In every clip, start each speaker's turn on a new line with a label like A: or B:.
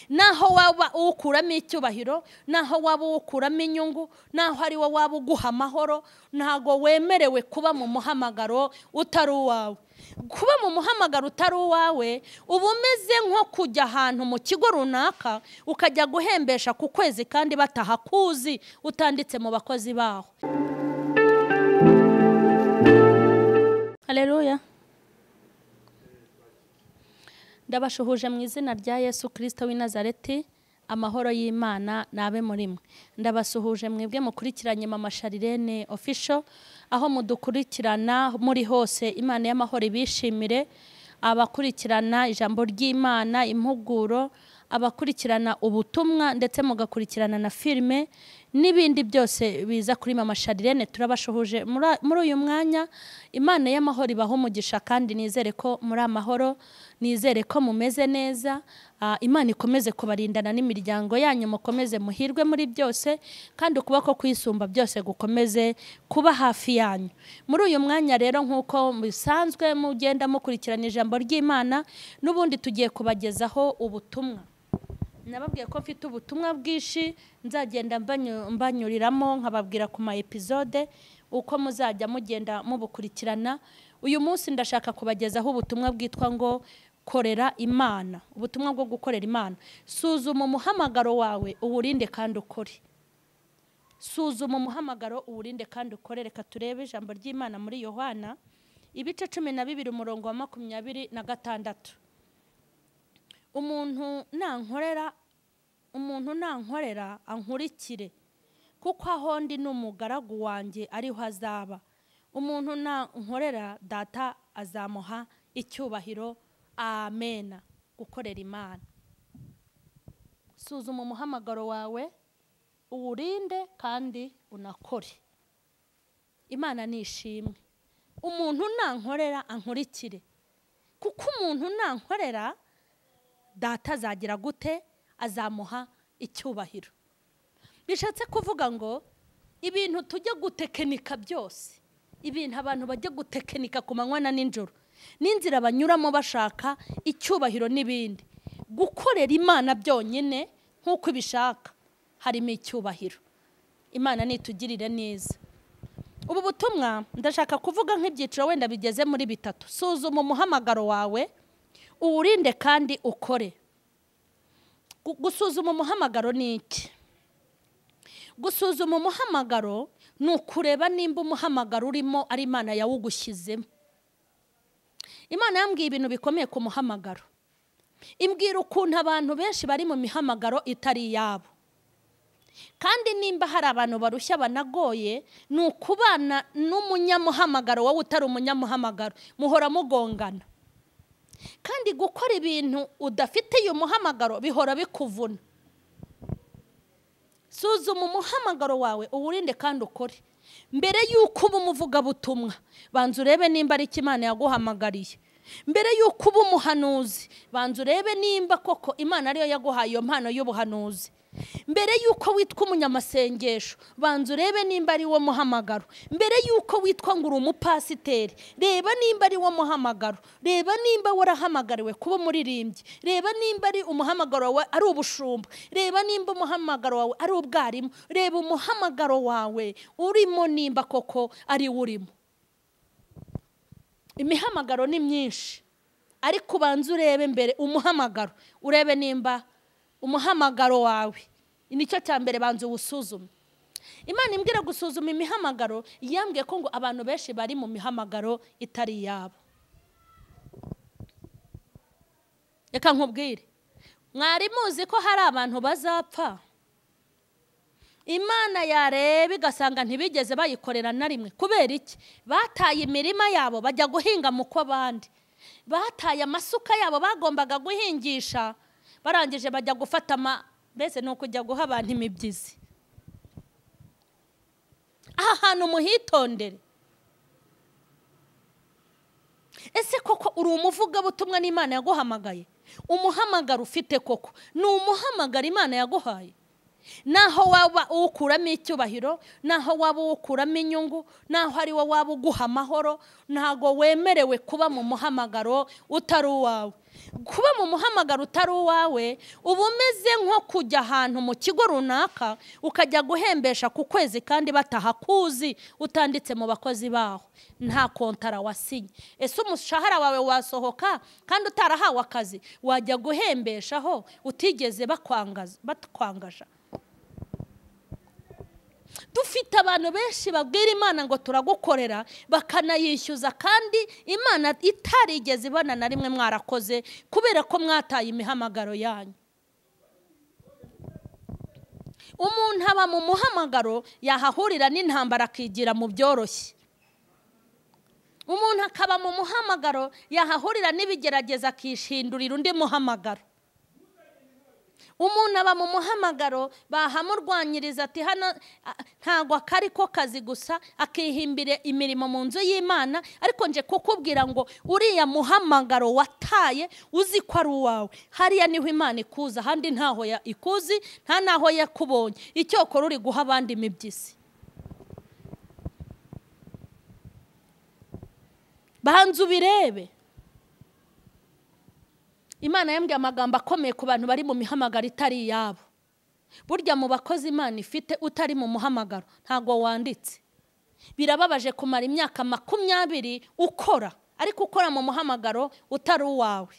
A: Naho waba ukuramo icyubahiro, naho waba ukuramo inyungu, naho ari wo waba uguha amahoro, ntago wemerewe kuba mu muhamagaro utari uwawe. Kuba mu muhamagaro utari uwawe uba umeze nko kujya ahantu mu kigo runaka ukajya guhembesha ku kwezi kandi batahakuzi, utanditse mu bakozi baho. Haleluya. Ndabashuhuje mu izina rya Yesu Kristo w'i Nazareti, amahoro y'Imana nabe muri mwe. Ndabasuhuje mwebwe mukurikiranye Mama Charlene Official, aho mudukurikirana muri hose. Imana y'amahoro ibishimire. Abakurikirana ijambo ry'Imana, impuguro, abakurikirana ubutumwa ndetse mugakurikirana na filme n'ibindi byose biza kuri Mama Charlene, turabashuhuje muri uyu mwanya. Imana y'amahoro ibaho umugisha, kandi nizere ko muri amahoro, nizere ko mumeze neza. Imana ikomeze kubarindana n'imiryango yanyu, mukomeze muhirwe muri byose, kandi ukuboko kwisumba byose gukomeze kuba hafi yanyu. Muri uyu mwanya rero, nkuko musanzwe mugenda mukurikirana ijambo ry'Imana, n'ubundi tugiye kubagezaho ubutumwa. Nababwiye ko mfite ubutumwa bwinshi nzagenda mbanyuriramo, nkababwira ku ma episode uko muzajya mugenda mubukurikirana. Uyu munsi ndashaka kubagezaho ubutumwa bwitwa ngo korera Imana, ubutumwa bwo gukorera Imana. Suzuma umuhamagaro wawe uwurinde kandi ukore. Suzuma umuhamagaro uwurinde kandi ukore. Reka turebe ijambo ry'Imana muri Yohana ibice 12 umurongo wa 26. Umuntu nankorera ankurikire, kuko aho ndi n'umugaragu wanjye ariho azaba. Umuntu nankorera data azamuha icyubahiro. Amena. Gukorera Imana. Suzuma umuhamagaro wawe uwurinde kandi unakore. Imana nishimwe. Umuntu nankorera ankurikire, kuko umuntu nankorera data azagira gute? Azamuha icyubahiro. Bishatse kuvuga ngo ibintu tujya gutekenika byose, ibintu abantu bajya gutekenika ku manywa na nijoro, n'inzira banyuramo bashaka icyubahiro n'ibindi, gukorera Imana byonyine nk'uko ibishaka harimo icyubahiro. Imana nitugirire neza. Ubu butumwa ndashaka kuvuga nk'ibyiciro wenda bigeze muri bitatu. Suzuma umuhamagaro wawe uwurinde kandi ukore. Gusuzuma umuhamagaro ni iki? Gusuzuma umuhamagaro ni ukureba nimba umuhamagaro urimo ari Imana yawugushyizemo. Imana yambwiye ibintu bikomeye ku muhamagaro. Imbwira ukuntu abantu benshi bari mu mihamagaro itari iyabo. Kandi nimba hari abantu barushya banagoye, ni ukubana n'umunyamuhamagaro wowe utari umunyamuhamagaro, muhora mugongana. Kandi gukora ibintu udafitiye umuhamagaro bihora bikuvuna. Suzuma umuhamagaro wawe uwurinde kandi ukore. Mbere y'uko uba umuvugabutumwa, banza urebe nimba ari Imana yaguhamagariye. Mbere y'uko uba umuhanuzi, banza urebe nimba koko Imana ariyo yaguhaye iyo mpano y'ubuhanuzi. Mbere y'uko witwa umunyamasengesho, banza urebe nimba ari wo muhamagaro. Mbere y'uko witwa ngo uri umupasiteri, reba nimba ari wo muhamagaro. Reba nimba warahamagariwe kuba umuririmbyi, reba nimba ari umuhamagaro wawe ari ubushumba, reba nimba umuhamagaro wawe ari ubwarimu, reba umuhamagaro wawe urimo nimba koko ari urimo. Imihamagaro ni myinshi, ariko ubanza urebe mbere umuhamagaro, urebe nimba umuhamagaro wawe nicyo cya mbere, banza uwusuzume. Imana imbwira gusuzuma imihamagaro, yambwiye ko ngo abantu benshi bari mu mihamagaro itari yabo. Reka nkubwire, mwari muzi ko hari abantu bazapfa Imana yareba igasanga ntibigeze bayikorera na rimwe. Kubera iki? Bataye imirima yabo bajya guhinga mu kw'abandi, bataye amasuka yabo bagombaga guhingisha, barangije bajya gufata mbese ni ukujya guha abantu imibyizi. Aha hantu muhitondere. Ese koko uri umuvugabutumwa n'Imana yaguhamagaye? Umuhamagaro ufite koko ni umuhamagaro Imana yaguhaye? Naho waba uwukuramo icyubahiro, naho waba uwukuramo inyungu, naho ari wo waba uguha amahoro, ntago wemerewe kuba mu muhamagaro utari uwawe. Kuba mu muhamagaro utari uwawe uba umeze nko kujya ahantu mu kigo runaka ukajya guhembesha ku kwezi kandi batahakuzi, utanditse mu bakozi baho, nta kontara wasinye. Ese umushahara wawe wasohoka kandi utarahawe akazi? Wajya guhembeshaho utigeze bakwangaja? Dufite abantu benshi babwira Imana ngo turagukorera, bakanayishyuza kandi Imana itarigeze ibona na rimwe mwarakoze, kubera ko mwataye imihamagaro yanyu. Umuntu aba mu muhamagaro yahahurira n'intambara akigira mu byoroshye. Umuntu akaba mu muhamagaro yahahurira n'ibigerageza akishindurira undi muhamagaro. Umuntu aba mu muhamagaro bahamurwanyiriza ati hano ntago akari ko kazi gusa, akihimbira imirimo mu nzu y'Imana. Ariko nje kukubwira ngo uriya muhamagaro wataye uzi ko ari uwawe, hariya niho Imana ikuza, ahandi ntaho ikuzi, nta naho yakubonye. Icyokora uri guha abandi imibyisi. Banza ubirebe. Imana yambwiye amagambo akomeye ku bantu bari mu mihamagaro itari iyabo. Burya mu bakozi Imana ifite utari mu muhamagaro ntago wanditse. Birababaje kumara imyaka 20 ukora, ariko ukora mu muhamagaro utari uwawe.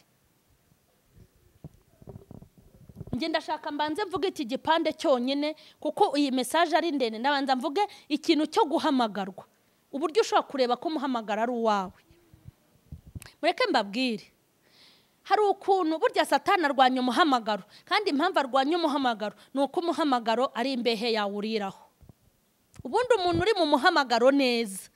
A: Nge ndashaka mbanze mvuge iki gipande cyonyine, kuko iyi message ari ndende. Ndabanza mvuge ikintu cyo guhamagarwa, uburyo ushobora kureba ko umuhamagaro ari uwawe. Mureke mbabwire, hari ukuntu burya Satani arwanya umuhamagaro, kandi impamvu arwanya umuhamagaro ni uko umuhamagaro ari imbehe yawuriraho. Ubundi umuntu uri mu muhamagaro neza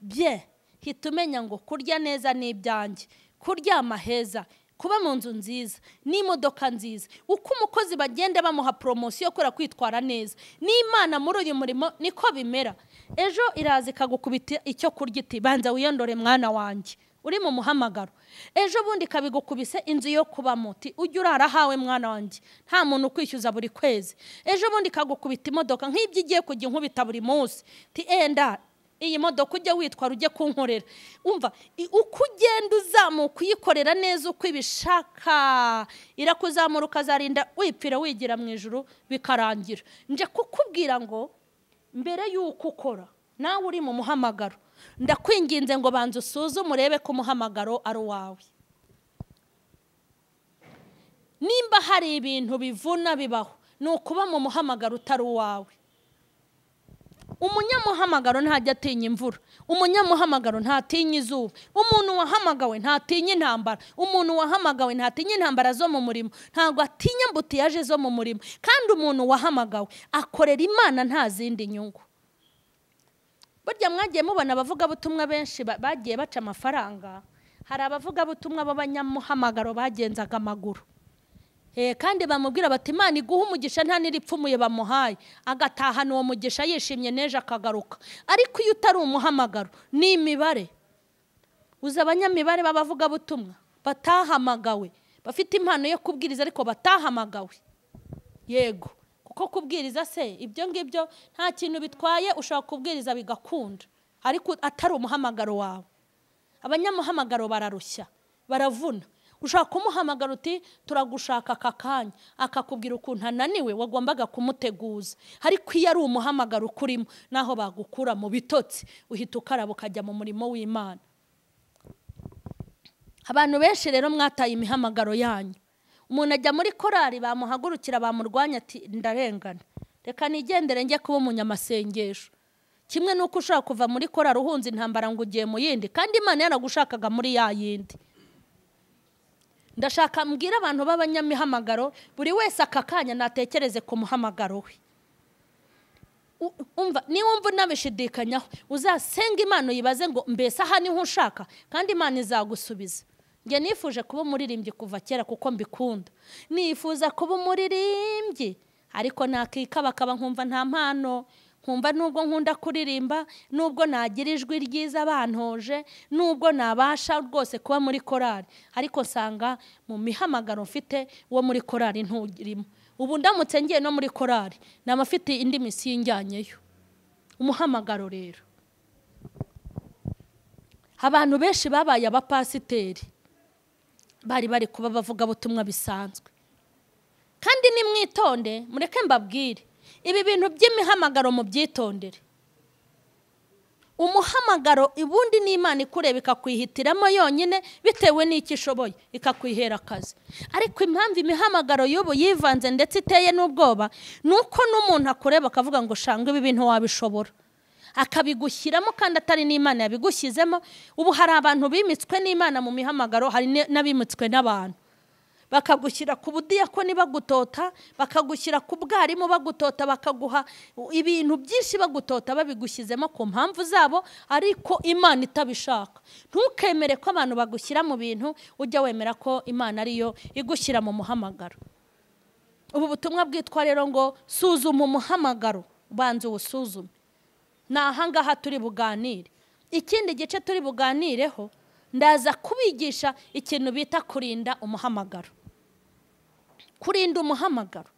A: bye, hita umenya ngo kurya neza ni ibyanjye, kuryama heza, kuba mu nzu nziza n'imodoka nziza. Uko umukozi bagenda bamuha promosiyo kubera kwitwara neza, n'Imana muri uyu murimo niko bimera. Ejo iraza ikagukubita icyo kurya iti banza wiyondore mwana wanjye, uri mu muhamagaro. Ejo bundi kabigukubise inzu yo kubamo uti ujye urara hawe mwana wanjye, nta muntu ukwishyuza buri kwezi. Ejo bundi kagukubita imodoka nk'ibyo igiye kujya inkubita buri munsi, ti enda iyi modoka ujye witwara ujye kunkorera. Umva uko ugenda uzamuka uyikorera neza uko ibishaka, irakuzamura ukazarinda wipfira wigira mu ijuru bikarangira. Nje kukubwira ngo mbere y'uko ukora nawe uri mu muhamagaro, ndakwinginze ngo banza usuzume urebe ko umuhamagaro ari uwawe. Nimba hari ibintu bivuna bibaho, ni ukuba mu muhamagaro utari uwawe. Umunyamuhamagaro ntajya atinya imvura, umunyamuhamagaro ntatinya izuba, umuntu wahamagawe ntatinya intambara, umuntu wahamagawe ntatinya intambara zo mu murimo, ntabwo atinya mbutiyaje zo mu murimo. Kandi umuntu wahamagawe akorera Imana nta zindi nyungu. Burya mwagiye mubona abavugabutumwa benshi bagiye baca amafaranga. Hari abavugabutumwa b'abanyamuhamagaro bagenzaga amaguru, kandi bamubwira bati Imana iguha umugisha nta n'iripfumuye bamuhaye, agatahana uwo mugisha yishimye n'ejo akagaruka. Ariko iyo utari umuhamagaro ni imibare. Uzi abanyamibare b'abavugabutumwa batahamagawe, bafite impano yo kubwiriza ariko batahamagawe. Yego, kuko kubwiriza se ibyo ngibyo nta kintu bitwaye, ushobora kubwiriza bigakunda, ariko atari umuhamagaro wawe. Abanyamuhamagaro bararushya, baravuna. Ushaka kumuhamagara uti turagushaka aka kanya, akakubwira ukuntu ananiwe wagombaga kumuteguza. Ariko iyo ari umuhamagaro ukurimo, naho bagukura mu bitotsi uhita ukaraba ukajya mu murimo w'Imana. Abantu benshi rero mwataye imihamagaro yanyu. Umuntu ajya muri korari bamuhagurukira bamurwanya ati ndarengana, reka nigendere njye kuba umunyamasengesho. Kimwe nuko ushaka kuva muri korari uhunze intambara ngo ugiye mu yindi, kandi Imana yaragushakaga muri ya yindi. Ndashaka mbwira abantu b'abanyamihamagaro, buri wese aka kanya natekereze ku muhamagaro we. Umva, niwumva unabishidikanyaho uzasenga Imana uyibaze ngo mbese aha niho ushaka, kandi Imana izagusubiza. Nge nifuje kuba umuririmbyi kuva kera kuko mbikunda, nifuza kuba umuririmbyi, ariko nakikabakaba nkumva nta mpano, Nkumva nubwo nkunda kuririmba, nubwo nagira ijwi ryiza bantoje, nubwo nabasha rwose kuba muri korali, ariko nsanga mu mihamagaro mfite wo muri korali ntugirimo. Ubu ndamutse ngiye no muri korali naba mfite indi misiyo injyanyeyo. Umuhamagaro rero, abantu benshi babaye abapasiteri bari bari kuba bavuga butumwa bisanzwe. Kandi nimwitonde, mureke mbabwire ibi bintu by'imihamagaro mubyitondere. Umuhamagaro ubundi ni Imana ikureba ikakwihitiramo yonyine bitewe n'icyo ishoboye, ikakwihera akazi. Ariko impamvu imihamagaro y'ubu yivanze ndetse iteye n'ubwoba, nuko n'umuntu akureba akavuga ngo shanga ibi bintu wabishobora, akabigushyiramo kandi atari n'Imana yabigushyizemo. Ubu hari abantu bimitswe n'Imana mu mihamagaro, hari n'abimitswe n'abantu. Bakagushyira ku budiyakoni bagutota, bakagushyira ku bwarimu bagutota, bakaguha ibintu byinshi bagutota, babigushyizemo ku mpamvu zabo, ariko Imana itabishaka. Ntukemere ko abantu bagushyira mu bintu, ujya wemera ko Imana ariyo igushyira mu muhamagaro. Ubu butumwa bwitwa rero ngo suzuma umuhamagaro, banza uwusuzume. Ni ahangaha turi buganire. Ikindi gice turi buganireho, ndaza kubigisha ikintu bita kurinda umuhamagaro. Kurinda umuhamagaro,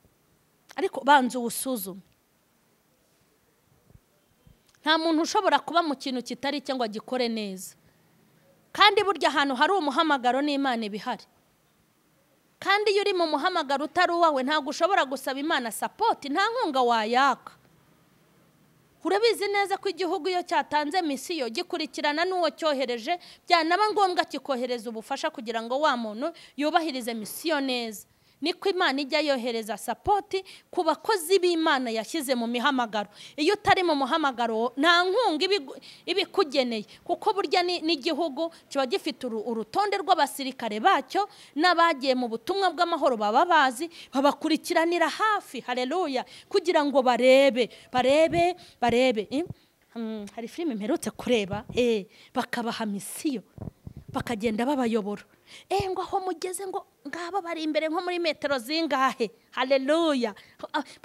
A: ariko banza uwusuzume. Nta muntu ushobora kuba mu kintu kitari cye ngo agikore neza. Kandi burya ahantu hari umuhamagaro n'Imana ibihari. Kandi iyo uri mu muhamagaro utari uwawe, ntabwo ushobora gusaba Imana sapoti, nta nkunga wayaka. Urabizi neza ko igihugu iyo cyatanze misiyo gikurikirana n'uwo cyohereje, byanaba ngombwa kikohereza ubufasha kugira ngo wa muntu yubahirize misiyo neza. Niko Imana ijya yohereza sapoti ku bakozi b'Imana yashyize mu mihamagaro. Iyo utari mu muhamagaro nta nkunga ibikugeneye, kuko burya n'igihugu kiba gifite urutonde rw'abasirikare bacyo n'abagiye mu butumwa bw'amahoro baba bazi, babakurikiranira hafi. Haleluya, kugira ngo barebe barebe barebe. Hari filime mperutse kureba, bakabaha misiyo, bakagenda babayobora. Ngo aho mugeze ngo ngaba bari imbere nko muri metero zingahe. Haleluya.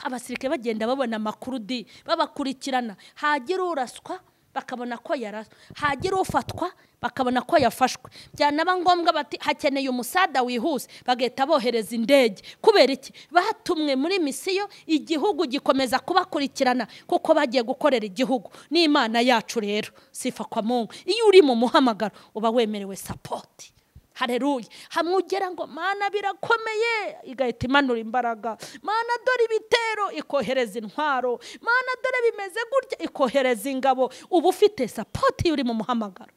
A: Abasirikare bagenda babona amakuru di, babakurikirana. Hagira uraswa bakabona ko yaraswa, hagira ufatwa bakabona ko yafashwe. Byanaba ngombwa bati hakeneye umusada wihuse, bagahita bohereza indege. Kubera iki? Batumwe muri misiyo, igihugu gikomeza kubakurikirana kuko bagiye gukorera igihugu. N'Imana yacu rero, sifa kwa Mungu. Iyo uri mu muhamagaro uba wemerewe support. Haleluya. Hamwe ugera ngo Mana birakomeye, igahita imanura imbaraga. Mana dore ibitero, ikohereza intwaro. Mana dore bimeze gutya, ikohereza ingabo. Uba ufite support iyo uri mu muhamagaro.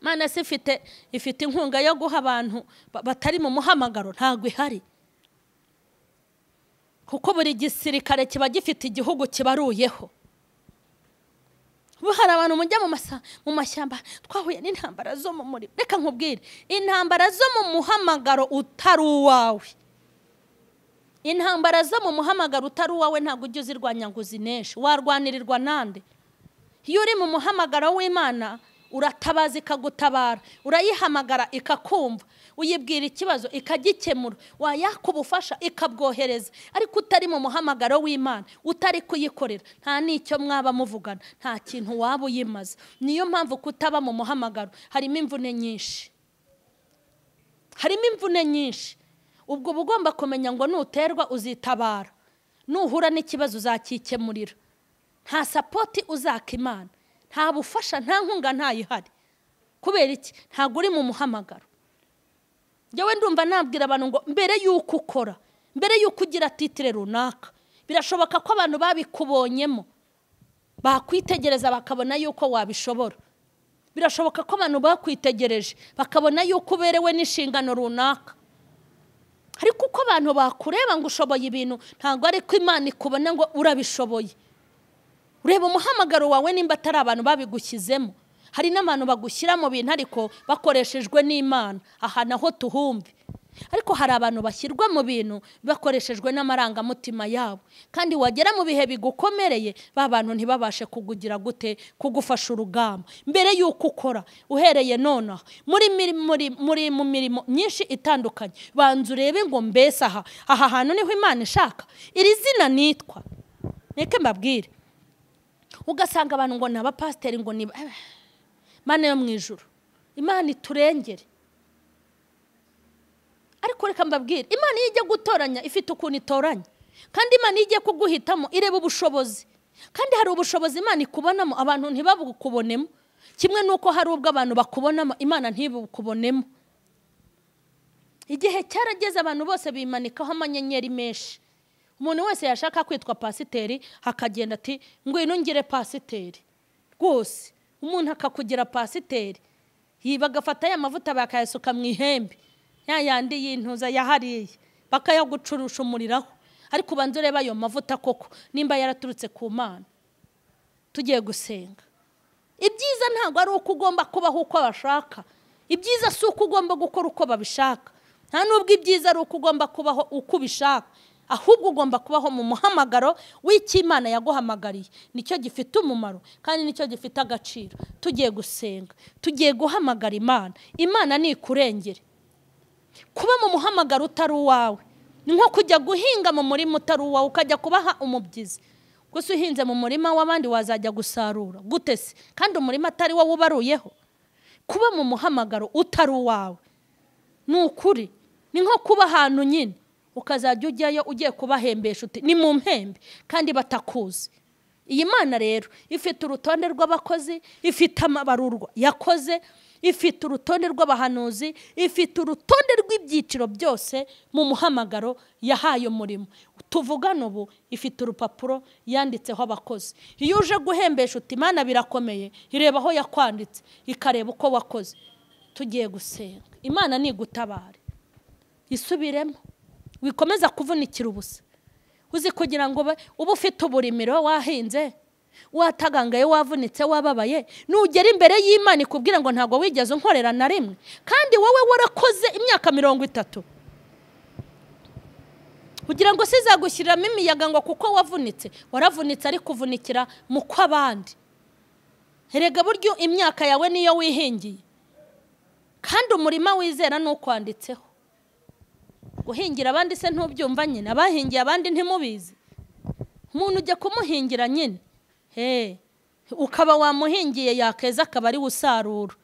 A: Mana se ifite inkunga yo guha abantu batari mu muhamagaro? Ntabwo ihari. Kuko buri gisirikare kiba gifite igihugu kibaruyeho. Ubu hari abantu mujya mu mashyamba, twahuye n'intambara zo mu murimo. Reka nkubwire, intambara zo mu muhamagaro utari uwawe, intambara zo mu muhamagaro utari uwawe ntabwo ujya uzirwanya ngo uzineshe. Warwanirirwa nande? Iyo uri mu muhamagaro w'Imana uratabaza ikagutabara, urayihamagara ikakumva, uyibwira ikibazo ikagikemura, wayaka ubufasha ikabwohereza. Ariko utari mu muhamagaro w'Imana, utari kuyikorera, nta n'icyo mwaba muvugana, nta kintu waba uyimaze. Niyo mpamvu kutaba mu muhamagaro harimo imvune nyinshi, harimo imvune nyinshi. Ubwo uba ugomba kumenya ngo nuterwa uzitabara, nuhura n'ikibazo uzakikemurira. Nta sapoti uzaka Imana, nta bufasha, nta nkunga, ntayihari. Kubera iki? Ntabwo uri mu muhamagaro. Njyewe ndumva nabwira abantu ngo mbere y'uko ukora, mbere y'uko ugira titire runaka, birashoboka ko abantu babikubonyemo bakwitegereza bakabona yuko wabishobora. Birashoboka ko abantu bakwitegereje bakabona yuko uberewe n'inshingano runaka. Ariko uko abantu bakureba ngo ushoboye ibintu, ntabwo ariko Imana ikubona ngo urabishoboye. Ureba umuhamagaro wawe nimba atari abantu babigushyizemo. Hari n'abantu bagushyira mu bintu ariko bakoreshejwe n'Imana, aha naho tuhumve. Ariko hari abantu bashyirwa mu bintu bakoreshejwe n'amarangamutima yabo, kandi wagera mu bihe bigukomereye ba bantu ntibabashe kugugira gute, kugufasha urugamba. Mbere y'uko ukora, uhereye nonaha muri mu mirimo myinshi itandukanye, banza urebe ngo mbese aha hantu niho Imana ishaka, iri zina nitwa. Neke mbabwire, ugasanga abantu ngo ni abapasiteri, ngo ni Mana yo mu ijuru, Imana iturengere. Ariko reka mbabwire, Imana iyo ijya gutoranya ifite ukuntu itoranya, kandi Imana iyo igiye kuguhitamo ireba ubushobozi, kandi hari ubushobozi Imana ikubonamo abantu ntibabukubonemo, kimwe nuko hari ubwo abantu bakubonamo Imana ntibukubonemo. Igihe cyarageze abantu bose bimanikaho amanyenyeri menshi. Umuntu wese yashaka kwitwa pasiteri akagenda ati ngwino ngire pasiteri. Rwose umuntu akakugira pasiteri, bagafata ya mavuta bakayasuka mu ihembe, ya yandi y'intuza yahariye, bakayagucurusha umuriraho. Ariko ubanza ureba ayo mavuta koko nimba yaraturutse ku Mana. Tugiye gusenga. Ibyiza ntabwo ari uko ugomba kubaho uko bashaka. Ibyiza si uko ugomba gukora uko babishaka. Nta nubwo ibyiza ari uko ugomba kubaho uko ubishaka, ahubwo ugomba kubaho mu muhamagaro w'Imana yaguhamagariye. Nicyo gifite umumaro kandi nicyo gifite agaciro. Tugiye gusenga, tugiye guhamagara Imana. Imana ni ikurengere. Kuba mu muhamagaro utari uwawe ni nko kujya guhinga mu murima utari uwawe, ukajya kubaha umubyizi. Gusa uhinze mu murima w'abandi wazajya gusarura gute se kandi umurima atari wowe ubaruyeho? Kuba mu muhamagaro utari uwawe ni ukuri, ni nko kuba ahantu nyine ukazajya ujyayo ugiye kubahembesha uti ni mu mpembe kandi batakuzi. Iyi Mana rero ifite urutonde rw'abakozi, ifite amabarurwa yakoze, ifite urutonde rw'abahanuzi, ifite urutonde rw'ibyiciro byose mu muhamagaro yahaye umurimo. Tuvugana ubu ifite urupapuro yanditseho abakozi. Iyo uje guhembesha uti Imana birakomeye, ireba aho yakwanditse, ikareba uko wakoze. Tugiye gusenga, Imana nigutabare, isubiremo, wikomeza kuvunikira ubusa. Uzi kugira ngo ube ufite uburimiro wahinze, watagangaye, wavunitse, wababaye, nugera imbere y'Imana ikubwira ngo ntabwo wigeze unkorera na rimwe, kandi wowe warakoze imyaka 30, kugira ngo sizagushyiriramo imiyaga ngo kuko wavunitse. Waravunitse ariko uvunikira mu kw'abandi. Erega buryo imyaka yawe niyo wihingiye, kandi umurima wizera nukwanditseho. Guhingira abandi se ntubyumva nyine, abahingiye abandi ntimubizi. Umuntu ujya kumuhingira nyine, ukaba wamuhingiye yakeza akaba ari usarura.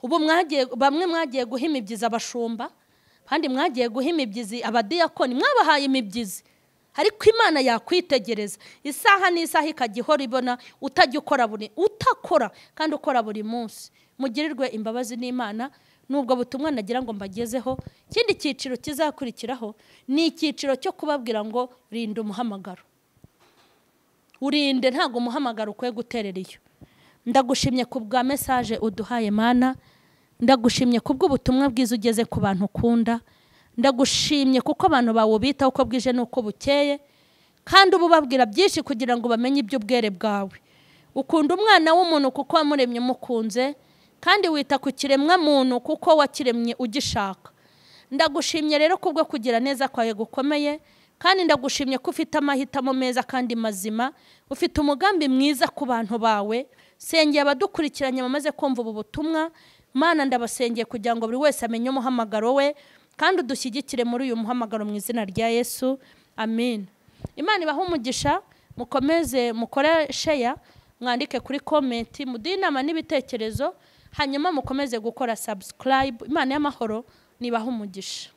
A: Ubu mwagiye, bamwe mwagiye guha imibyizi abashumba, kandi mwagiye guha imibyizi abadiyakoni, mwabahaye imibyizi. Ariko Imana yakwitegereza isaha n'isaha ikajya ihora ibona utajya ukora buri utakora kandi ukora buri munsi. Mugirirwe imbabazi n'Imana. Nubwo butumwa nagira ngo mbagezeho. Ikindi cyiciro kizakurikiraho ni icyiciro cyo kubabwira ngo rinda umuhamagaro. Urinde, ntago umuhamagaro ukwiye guterera iyo. Ndagushimye ku bwa message uduhaye Mana, ndagushimye ku bw'ubutumwa bwiza ugeze ku bantu ukunda, ndagushimye kuko abantu bawe bitaho uko bwije n'uko bukeye, kandi ubu babwira byinshi kugira ngo bamenye iby'ubwere bwawe. Ukunda umwana w'umuntu kuko wamuremye umukunze, kandi wita ku kiremwa muntu kuko wakiremye ugishaka. Ndagushimye rero kubwo kugira neza kwawe gukomeye, kandi ndagushimye ko ufite amahitamo meza kandi mazima, ufite umugambi mwiza ku bantu bawe. Sengeye abadukurikiranye bamaze kumva ubu butumwa, Mana ndabasengeye kugira ngo buri wese amenye umuhamagaro we, kandi udushyigikire muri uyu muhamagaro mu izina rya Yesu, amen. Imana ibahe umugisha, mukomeze mukore share, mwandike kuri comment, muduhe inama n'ibitekerezo, hanyuma mukomeze gukora subscribe. Imana y'amahoro nibahe umugisha.